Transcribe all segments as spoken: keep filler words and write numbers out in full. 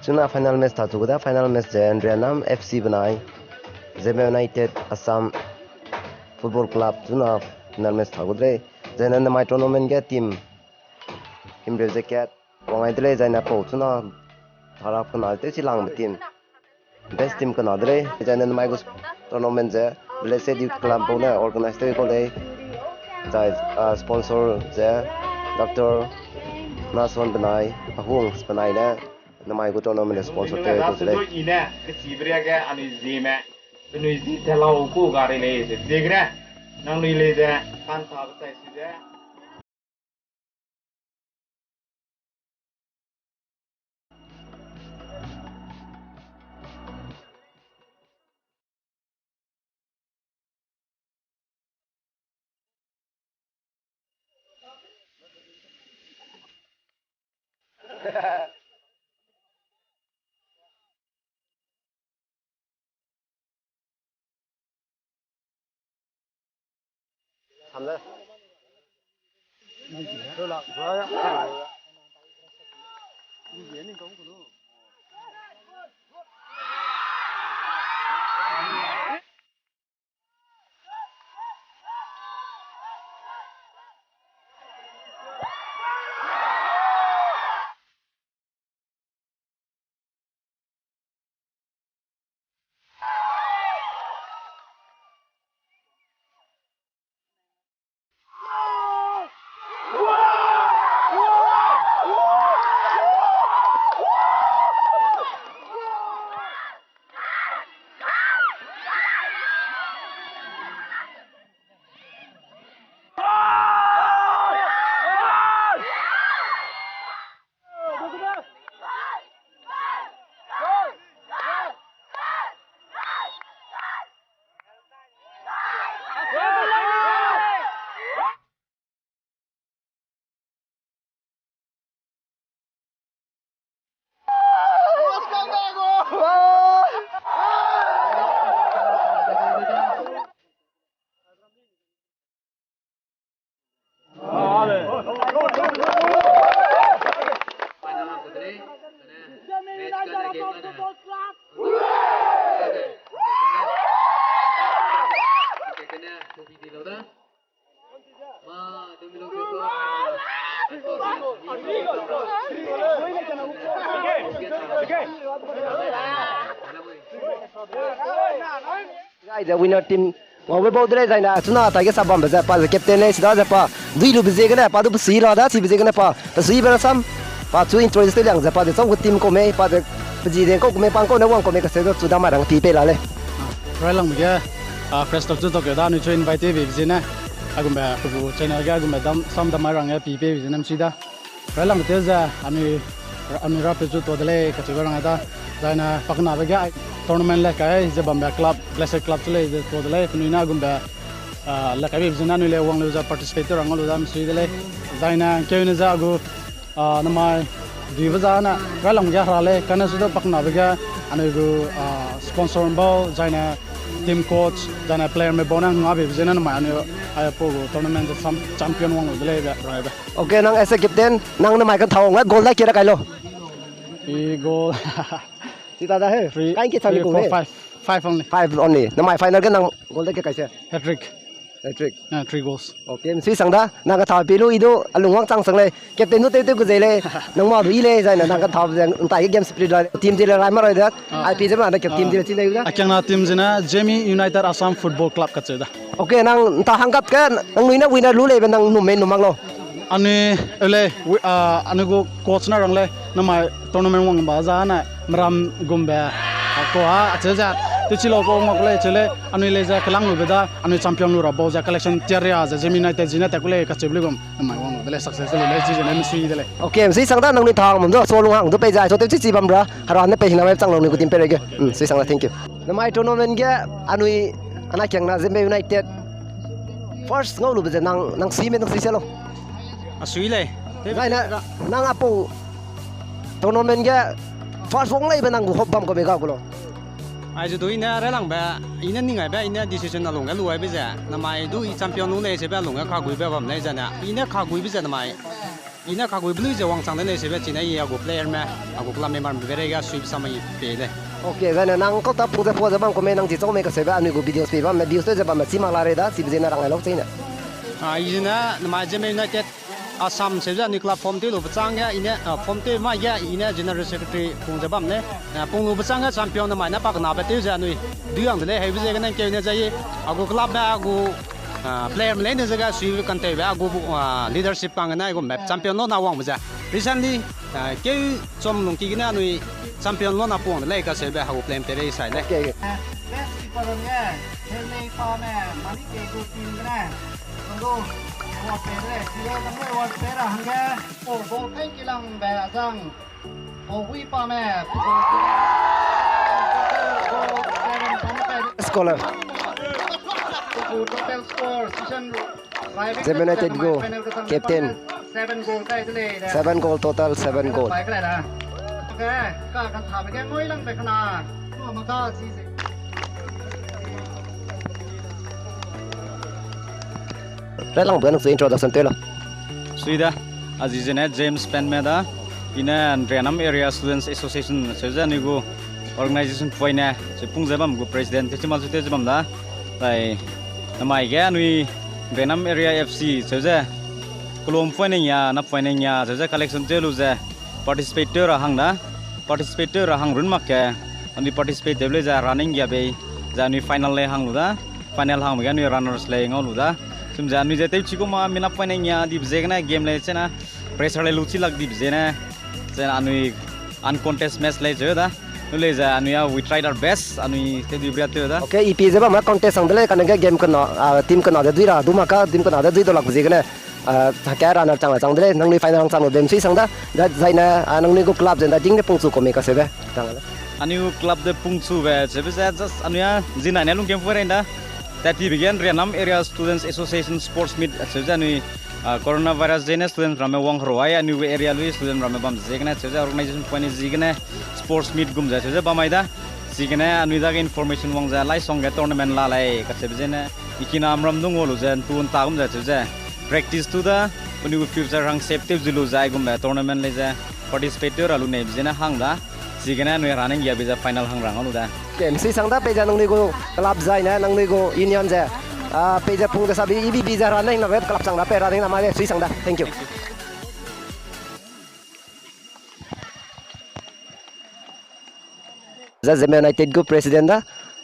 Chuna final match ta chu gu da, final match ze Nrianam F C benai Zeme United Assam Football Club chuna final match ta gu de lei. Zene namai tournament ge team himreu ze kat wang ai de lei, zaine pau chuna thara kena tew chi langbe team. Best team kena de lei, zaine namai gu tournament ze Blessed Youth Club bau ne organize tew kau lei. Zai, ah, sponsor ze Doctor Nason benai, Ahung benai ne namai gu tournament sponsor tew kau de lei. I ne, kechibria ge anui Zeme, penui zi telau ku gari lei ze ziegene, nangnui lei ze, kan ta bechai si ze. Gai ze winner team ngaube bau de lei, zaine chuna taige sa bambe ze pa ze captain lei, sida ze pa dui lube ziegene pa du pesui la da, chibe ziegene pa pesui be rasam, pa chu introduce tew liang ze pa ze chau gu team kau mei, pa ze pezi de kau gu mei, pa kau ne wang kau mei kacheu du chu damai rang pi pei la lei. Railangbe ge, ah, Fresh Talk chu tok da, anui chu invite tewbe ziegene, agumbe pe gu channel ge agumbe dam, sam damai rang ge pi peibe ziegene msui da. Railangbe tew ze, anui, anui rapeu chu tua de lei, kacheube rang da. Zaine pakenabe ge tournament le kai ze bambe club, Blessed Club chu lei ze tua de lei, penui ne agumbe, ah, le kaibe ziegene anui le wang lu ze participate tew rang lu da msui de lei. Zaine keune ze agu, ah, namai duibe zane, railang ge hera lei, kane su de pakenabe ge, anui gu, ah, sponsor bau, zaine team coach, zaine player me bau ne ngabe ziegene namai anui, ai pa gu tournament ze cham-, champion wang lu de lei be, raibe. Okay, nang as a captain, nang namai kethau wang ge goal da kie ra kai lau? I goal. Sita da he. Three, kai ke three, four, five. Five only. Five only. Namai final ge nang goal da kie kai se? Hat-trick. Hat-trick. Ah, three goals. Okay, msui sang da, nang kethau pi lu i du, alung wang chang sang lei. Captain du tew tew gu zei lei. Nang ma du i lei, zaine nang kethau ze, ntai ge game spirit la. Team zi le rai ma rai da. Ah. I P ze ma da team zi le chi lei da. Akiangna team zene Zeme United Assam Football Club kacheu da. Okay, nang nta hangkat ke, nangnui ne winner lu lei be nang num mei num mak lau? Anui, ele, wi-, ah, anui gu coach ne rang lei, namai tournament wang ba zane, meram gumbe, ah, ko a, acheu ze, tewchi lau ko ngak lei, cheu lei, anui lei ze kelang lube da, anui champion lu ra bau ze, collection tiaria ze, Zeme United zene tat ku lei, kacheu lu gum, namai wang lu de lei, success lu lei, chi zene msui de lei. Okay, msui sang da nangnui thang mam du, so lung hang du pei zai, so tewchi chi bam ra, hera ne pei hina web chang nangnui gu team pei rei ge. Hmm, sui sang da, thank you. Namai tournament ge, anui, ana kiangna Zeme United, first ngau lube ze nang, nang sui me nang sui se lau? A sui lei. Zaine, nang apau tournament ge first wang lei be nang gu hope bam kau be ga gu lau? Aize du i ne railangbe, i ne ning ai be, i ne decision alung ge lu ai be ze, namai du i champion lu lei se be alung ge kaguibe bam lei zene, i ne kaguibe ze namai I ne kagui belui ze wangchang de lei seube chine i a gu player me, a gu club member me bereige suibe samai pe lei. Okay, zane nang kau ta pung ze pua ze bam kume nang chi chau me kaseube anui gu videos pe bamme, views tew ze bamme chi mak la rei da, chibe zene rang ai lau chine. Ah, i zene namai Zeme United Assam seube ze anui club form tew lu bechang ge, i ne, ah, form tew mai ge, i ne General Secretary pung ze bam lei. Ah, pung lu bechang ge champion namai ne pa kenabe tew ze anui dui ang de lei, heube ziegene keu ne ze i, a gu club me, a gu, ah, player me leine ze ge sui kanteube, a gu, ah, leadership kang gene i gu map champion lo na wangbe ze. Recently, ah, keu chom lungki gene anui champion lo na puang de lei kaseube, a gu player me pei rei sai lei. Okay. Best keeper nge, Henley pa me, Mani ke gu team gene. Nang gu, wa pe de lei, siro nang gu wa pe ra hangge, o, goal kai kilang be azang. O, wi pa me, scorer. Total score, season Zeme United gu captain. Seven goal kai de lei. Seven goal total, seven goal. Pai ke lei da. Okay, ka kan tha be ke ngoi lang be kana. Mo ma ka si se. Railangbe nang chu introduction tew lau. Sui da, a zi zene James Penme da, i ne Nrianam Area Students Association, seu ze anui gu organization poine, seu pung ze bam gu president, te chima chu te ze bam da. Zai, namai ge anui Nrianam Area F C, seu ze, kelum poine nia, na poine nia, seu ze collection tew lu ze, participate tew ra hang da, participate tew ra hang run mak ke, anui participate tew lei ze running gia bei, ze anui final lei hang lu da, final hangbe ge anui runners lei ngau lu da. Sum ze anui ze tew chi gu ma mina poine nia dibe ziegene game lei chena, pressure lei lu chi lak dibe ziegene, chena anui uncontest match lei zeu da. Nu lei ze anui a we tried our best, anui tew di bria tew da. Okay, i pi ze bam ma contest hang de lei, kane ge game kena, ah, team kena de dui ra, du ma ka team kena de dui do lak ziegene, ah, hake runner chang la chang de lei, nangnui final hang chang lu bem sui sang da, da zaine, ah, nangnui gu club zen da ding de pungchu ku me kaseube. Chang le. Anui gu club de pungchu be, seube ze just anui a zinai ne lungkem fu rei da. Tat ti be ge Nrianam Area Students Association Sports Meet, seu ze anui, ah, coronavirus ziegene student ramme wang heroi, anui gu area lui student ramme bam ziegene, seu ze organization poine ziegene sports meet gum ze, seu ze bam mai da. Ziegene anui dage information wang ze, lai song ge tournament la lei, kaseube ziegene, i kina mram dung ngau lu ze, ntu nta gum ze, seu ze practice tu da, penui gu future hang save tew zi lu ze, aigumbe tournament lei ze participate tew ra lu neibe ziegene hang da. Ziegene anui running gia bei ze final hang ra ngau lu da. Kem sui sang da pei ze nangnui gu club zaine, nangnui gu union ze, ah, pei ze pung ze sabi, E B B ze running na web club chang da pei running na mai sui sang da. Thank you. Za Zeme United gu president da.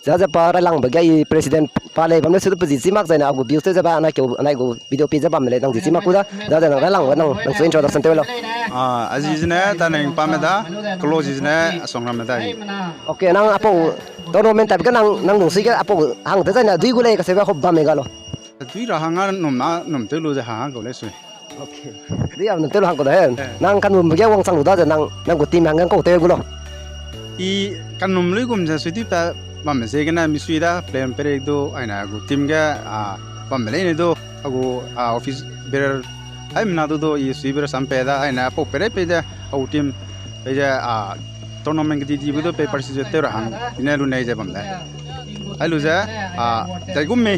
Za ze pa Railangbe ge i president pa lei bam le su du pe zi chi mak zaine a gu views tew ze ba anai keu, anai gu video pi ze bam lei nang zi chi mak ku da. Za ze nang Railangbe nang, nang su introduction tew lau. Ah, a zi zene Taneng pa me da, kelo zi zene Asong ramme da i. Okay, nang apau tournament tab ge nang, nang lungsui ge apau hang te zaine dui gu lei kaseube hop bam me ga lo. Dui ra hang a num na, num tew lu ze hang a kau lei sui. Okay. Dui a num tew lu hang kau da he. Eh. Nang kanumbe ge wangchang lu da ze nang, nang gu team hangge kau tew gu lau. I kanum luigum ze sui dui pa bamme ziegene mi sui da, player peireige du, aine a gu team ge, ah, bamme leine du, a gu, ah, office bearer, aimena du du, i sui bearer sam pei da, aine apau peirei pei ze, a gu team, pei ze, ah, tournament kedi dibe du pei participate tew ra hang, i ne lu nei ze bam de. Ai lu ze, ah, daigum mi,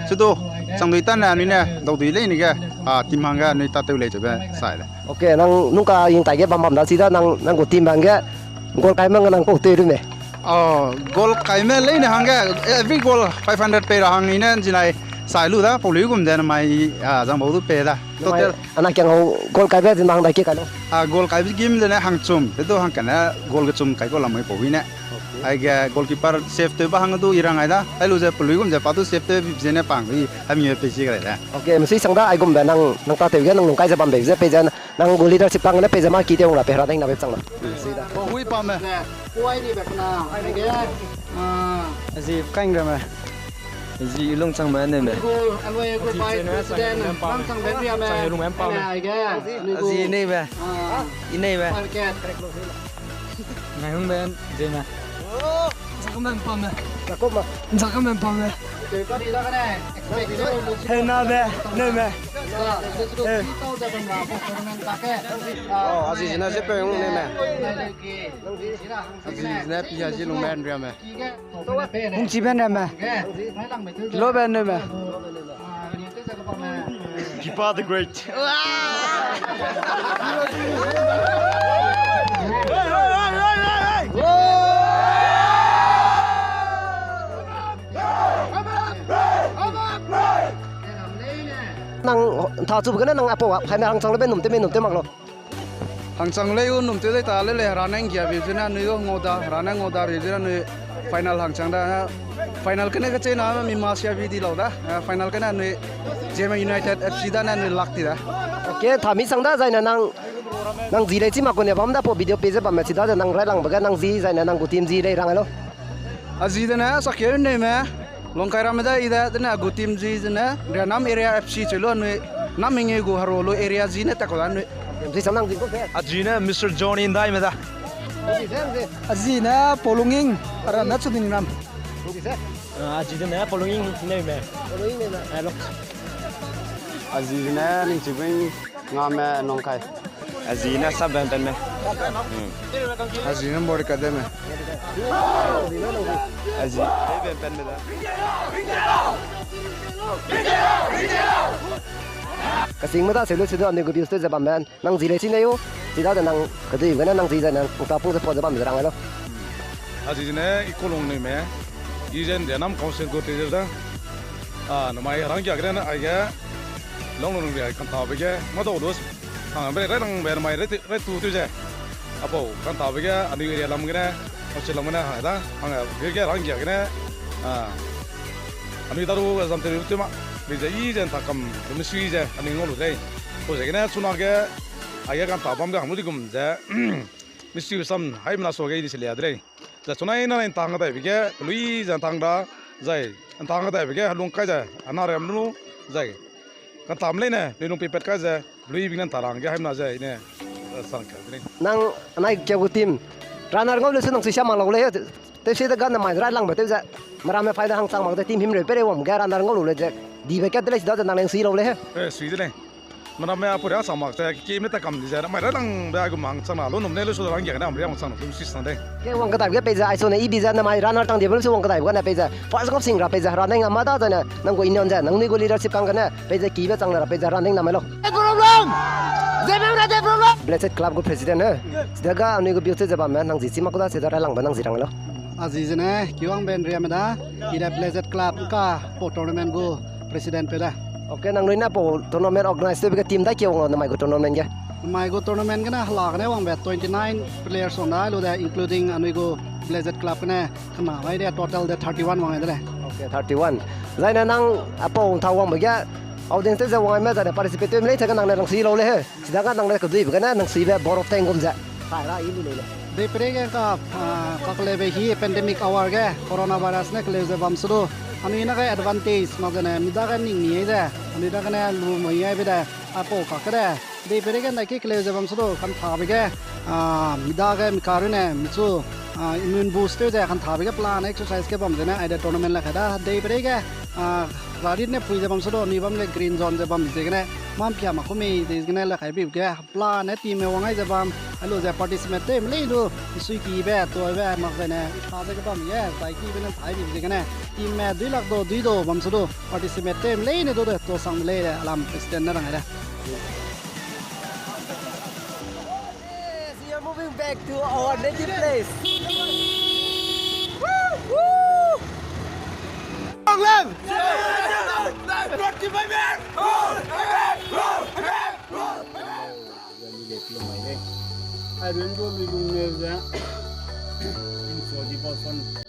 su du, changdui tane anui ne, daudui leine ge, ah, team hangge anui tâtew lei zebe sai de. Okay, nang nungka ingtai ge bam bam da si da, nang, nang gu team hangge, goal kai mang nang kau tew ru me. Oh, goal kaime leine hangge, every goal five hundred pei ra hang i ne nzinai sai lu da, pau luigum ze namai, ah, zangbau du pei da. Total. Ana kiang hau goal kaibe zi nang dai ke kai lo. Ah, goal kaibe game zene hangchum, te du hang kane goal kechum kai goal lamui pau i ne. Okay. Aige goalkeeper save tewbe hang du i rang ai da. Ai lu ze peluigum ze pa du save tewbe zene pang i, ami pei si kai da. Okay, msui sang da aigumbe nang, nang tâtew ge nang lungkai ze bambe ze pei ze nang gu leadership kang ne pei ze ma ki te hung ra pei hera ding na be chang la. Hui pa me. Kuai ni be kena, aige, ah. Azi kaing ra me. Azi ilung chang me ne me. Gu, aloi gu vice president, lang chang be ria me. Chang ilung me pa me. Aige, azi nei be. Ah. I nei be. Market. Ngai hung be, ze me. Nzakam be pa me. Nzakam be. Nzakam be pa me. Hena be, ne me. Eh. Oh, azi zina ze pe hung ne me. Azi zina pi azi lung me ria me. Hung chi be ne me. Lo be ne me. Kipa the Great. Nang tha chu gene nang aipau, haine hangchang lebe num tew me num tew mak lo. Hangchang lei u num tew dai ta le le hera nang gia bi zene anui u ngau da, hera nang ngau da bi zene anui final hangchang da. Final kene kechena mi ma sia bi di lau da. Eh, final kene anui Zeme United F C da ne anui lak ti da. Okay, tha mi sang da zaine nang, nang zi lei chi mak kune bam da pau video pe ze bamme chi da ze nang railangbe ge nang zi zaine nang gu team zi lei rang lo. A zi dene sakeu neu me. Longkai ramme da i da, dene a gu team zi zene, Rianam area F C cheu lu anui, nam mengeu gu haro lu area zi ne tat kau da anui. Zi sang nang zi ko se. A zi ne Mister Johnny Ndaime da. A zi ne Polunging, ara na chu ding ram. A zi ne Polunging Ndaime. Polunging Ndaime. Hello. A zi ne Ningchibing Ngame Nongkai. A zi ne Sap Benpen me. Hmm. A zi ne Borika de me. A zi ne Benpen me da. Kasing me da se lu se du anui gu views te ze bam ben. Nang zi lei chi ne u. Chi da de nang kedui gene nang zi ze nang ta pung ze pau ze bam ze rang lo. A zi ne i kolong nui me. I zen de nam council gu te ze da. A, namai rang kia gene aige. Long long ria kan ta be ge. Ma do do. Hang be rai lang be mai rai tu tu ze. Apau kan ta be ge anui area lam gene, hostel lam gene hang da, hang ge ge rang gia gene. A, anui daru zam te tu ma. Be ze i ze ta kam, mi sui ze anui ngau lu dei. Ko ze gene suna ge, a ge kan ta bam ge hang lu di gum ze. Mi sui sam hai mena so ge di se lia dei. Zai chunai na nai ntang dai be ge, lui zai ntang da, zai ntang dai be ge, lung kai zai, ana rem lu, zai. Kan tam lei ne, lui lung pipet kai zai, lui bing nan tarang ge, haimna zai ne, sang kai dei. Nang anai kia gu team, runner ngau le se nang sui sia mak lau le, te se de ga na mai rai lang be te zai. Mara me fai da hang chang mak de team him re pe re wam ge runner ngau lu le zai. Di be kat de lei si da zai nang leng sui lau le he. Eh, sui de lei. Mena me apau ria sang mak ze, ki me ta kam di ze, mai ra lang be a gu mang chang na, lo num ne lo su lang ge na, am ria mang chang na, lo su sang de. Ke wang kadai ge pei ze, ai so ne i bi ze, na mai runner tang di be lo su wang kadai ge na pei ze, first gop sing ra pei ze, running ama da ze ne, nang gu union ze, nang nui gu leadership kang ge ne, pei ze ki be chang na ra pei ze, running na mai lo. Problem! Ze me ra de problem! Blessed Club gu president he. Sida ga anui gu biu che ze bam me, nang zi chi mak da, sida ra lang be nang zi rang lo. A zi zene, kiwang ben ria me da, i da Blessed Club ka pau tournament gu president pe da. Okay, nang lui na pau tournament organize tew be ge team da kiwang lo, namai gu tournament ge. Namai gu tournament ge na hala gene wang be twenty nine players wang da, lu de including anui gu Blessed Club gene kena bai de total de thirty one wang de le. Okay, thirty one. Zai na nang a pau tha wang be ge audience tew ze wang me zai na participate tew me lei te ge nang ne rang si lo le he. Sida ga nang le kedui be gene nang sui be borok teng gum ze. Sai ra i lu le le. Dei pere ge ka, ah, ka kele be hi pandemic hour ge coronavirus ne kele ze bam su du. Anui na ge advantage mak ze ne mi da ge ning mi ze. Anui da ge ne lu mo ye be de. A pau ka ke de. Dei pere ge na ki kele ze bam su du kan tha be ge. Ah, mi da ge mi ka ru ne mi chu, ah, immune boost tew ze kan tha be ge plan exercise ge bam ze ne ai de tournament la ka da. Dei pere ge, ah, rarit ne pui ze bam su du anui bam ge green zone ze bam ze gene. Mam pia ma ku mei ze gene la kai bi ge. Plan ne team me wang ai ze bam, a lu ze participate tew me lei du, nsui ki be, toi be, mak ze ne, i tha ze ge bam ye, zai ki be ne thai bi ze gene, team me dui lak do, dui do, bam su du, participate tew me lei ne du de, to sang me lei de, alam president ne rang ai de. Yes, we are moving back to our native place. Woo, woo! Long live! Ai, run du lui lung ne ze. Info di ba son.